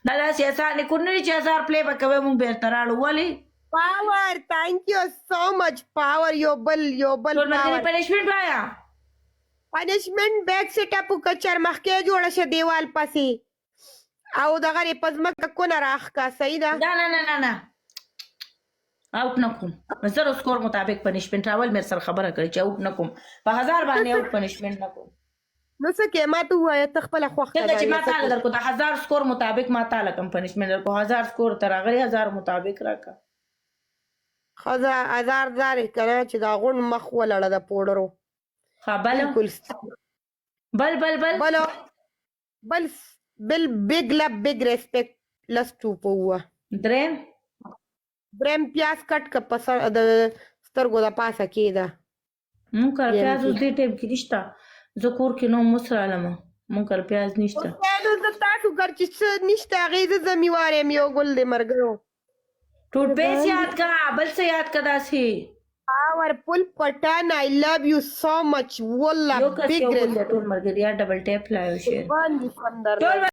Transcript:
دا داسې اسانې کور نه دي چې 1000 پلی به کوې، مونږ بېرته راړو. ولې؟ پاور، thank you so much پاور. یو بل، یو بل. ټول ملګري، پاور. پنشمنټ وایا. پنشمنټ بیک سیټ اپ وکړه، چرمخکې جوړه شه دیوال پسې او دغه رې په ځمکه کونه راښکه. صحیح ده؟ نه نه نه نه نه، اوټ نه کوم. 1000 سکور مطابق پنشمنټ. راول مې سره خبره کړې چې اوټ نه کوم، په 1000 باندې اوټ پنشمنټ نه کوم. نو څه کې؟ ما ته ووایه، ته خپله خوښه. څنګه چې ما تاله درکو، د 1000 سکور مطابق ما تاله کوم پنشمنټ درکو. 1000 سکور ته راغلی، 1000 مطابق راکا. ښځه 1000 زارې که نه چې دا غونډ مخ ولړه د پوډرو. ښه، بل؟ بالکل. بل بل بل. بل بل بل. بیگ لب، بیگ ریسپیکټ. لس ټوپه ووه. دریم؟ دریم، پیاز کټ که په سر د سترګو د پاسه کېده. مونږ کره یم پیاز اوس کې. دې ټایم کې نشته. زه کور کې نو مس رالم، مونږ کره پیاز نشته. نو زه تاسو کر چې څه نشته، هغې زه ذمهوار یم. یو ګل دی مرګرو. ټول پیس یاد کا، بل څه یاد کا داسې. پاور پل پټان، I love you so much والله. یو کس بیگ یو ګل دی. ټول ملګري یا ډبل ټیپ لایو شیر. باندې سندر. ټول.